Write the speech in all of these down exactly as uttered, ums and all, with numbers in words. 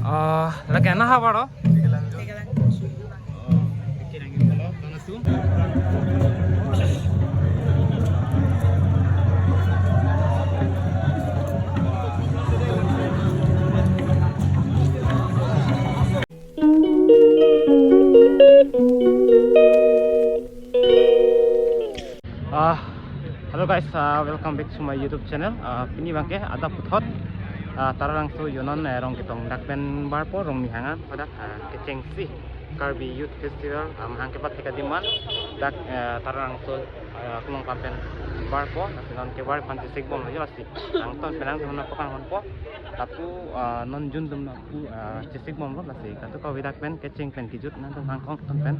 Ah, lake ana havar lo? Ah, hello guys, ah, welcome back to my YouTube channel. Ah, pini abangke adap puthot, ah, Taralangso Yonon, eh, Rongketong dak pen barpo, Rongmi hangan, hadak, ah, kechengsi Karbi Youth Festival, ah, mahang kepathek adim an, dak, eh, Taralangso, ah, Kunong pam pen barpo, lasi non kebar aphan chesik bomlo, yo lasi. Angton pen nangtum aphan nangpaklangponpo. Lapu, ah, non jun atum lapu, ah, chesik bomlo, lasi kadokave dak pen kecheng pen kejut nangtum hang kong ton pen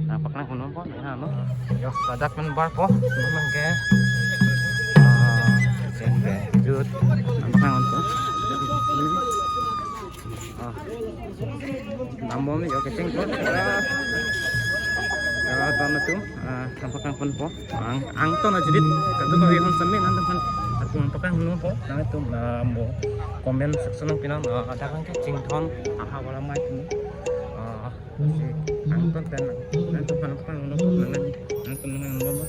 nangpaklangponpo, nang hano. Yo, dak pen barpo, non abangke, ah, kecheng pen kejut nangpaklangponpo. Ah. Nambom yo kecheng ko. Ah. Ya, ton atum, ah, nangpaklangponpo. Ang, angton ajudit, kadokave hon sami nangtum aphan, atum nangpaklangponpo, nangtum, ah, mo comment section along pinon, ah, dak abangke chingthon, aha wala mai tum. Ah, lasi angton pen nangtum aphan nangpaklangponpo, nang, nangtum nang mo,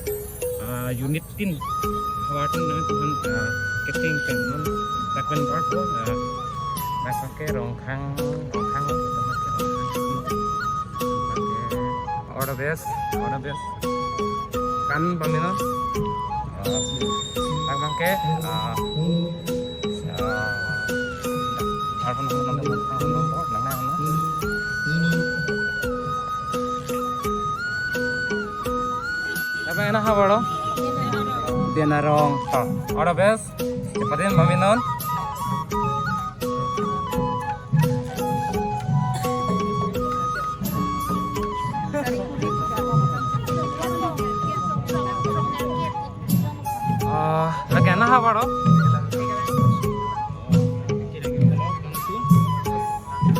ah, unit tin, havar tin nangtum aphan, ah, kecheng pen non dak pen barpo, ah, dak abangke Rongkhang, Rongkhang, dak abangke Rongkhang. Okay. All the best, all the best. Kan pamina. Ah, dak abangke, ah, ah, harbon harbon nang nang nang nang nang. Dak abang ana havar lo? Denarong. Ah, all the best. Cepatin paminon. Ah, lake ana havar lo?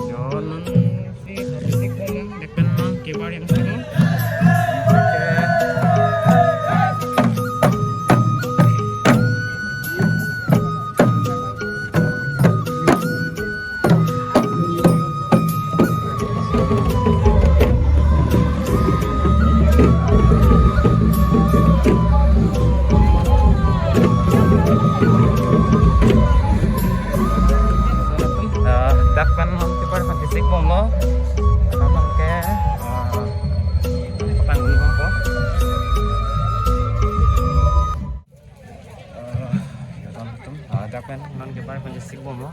Yo, non si, si, si, dak pen non kebar yang satu. Oke. Eh, dak pen non kebar aphan chesik bomlo. Abangke, eh, paklangponpo. Eh, yo, ton atum, eh, dak pen non kebar aphan chesik bomlo.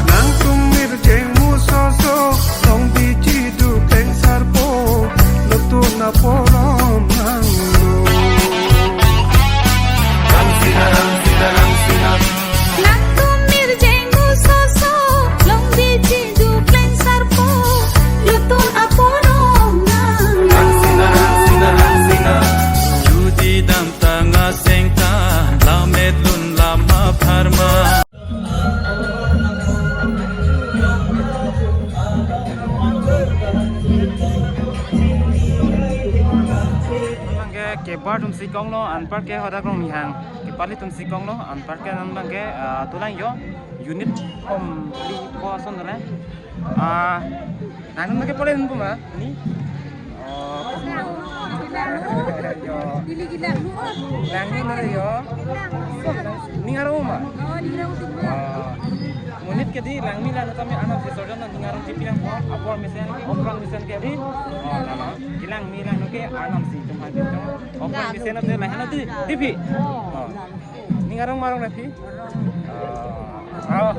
Nangtum mirjeng musoso, long biji dukleng sarpo, lutun aporom nanglo. Nangtum mirjeng musoso, long biji dukleng sarpo, lutun aporom nanglo. Judi damtang asengta, lamet lun lam apharman. Abangke kebar atum si konglo, anparke hadak Rongmi hang kepali atum si konglo, anparke non abangke, ah, dolang yo, unit hom li po ason dolang. Ah, nang nang ke pole nunggu ma? Ni? Oh, yo. Langmi na yo. Ning arong ma? Oh, monit ke di Langmi la nang kami anak si Sorjan nang ning arong di piang po. Apor mesen, opran mesen ke di. Oh, nama. Di Langmi la nang ke anam si cuma di. Opran mesen na di, lahan di, di pi. Oh. Ni Ngarong marong nasi? Oh.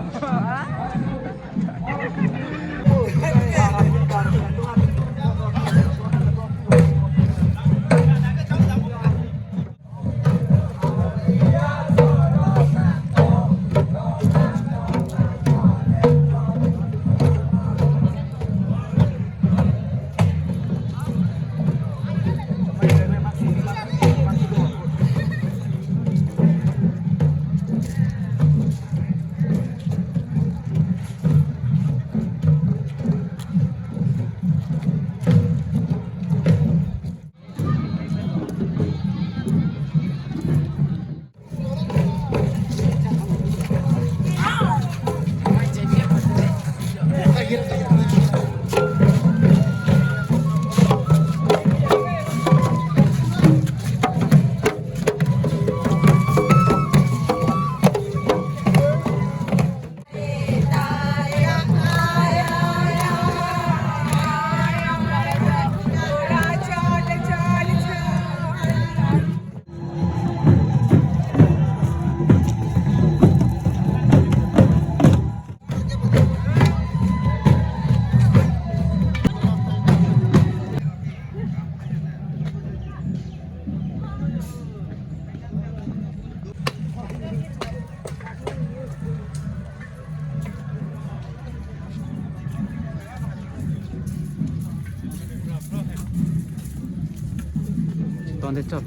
Ton de chop.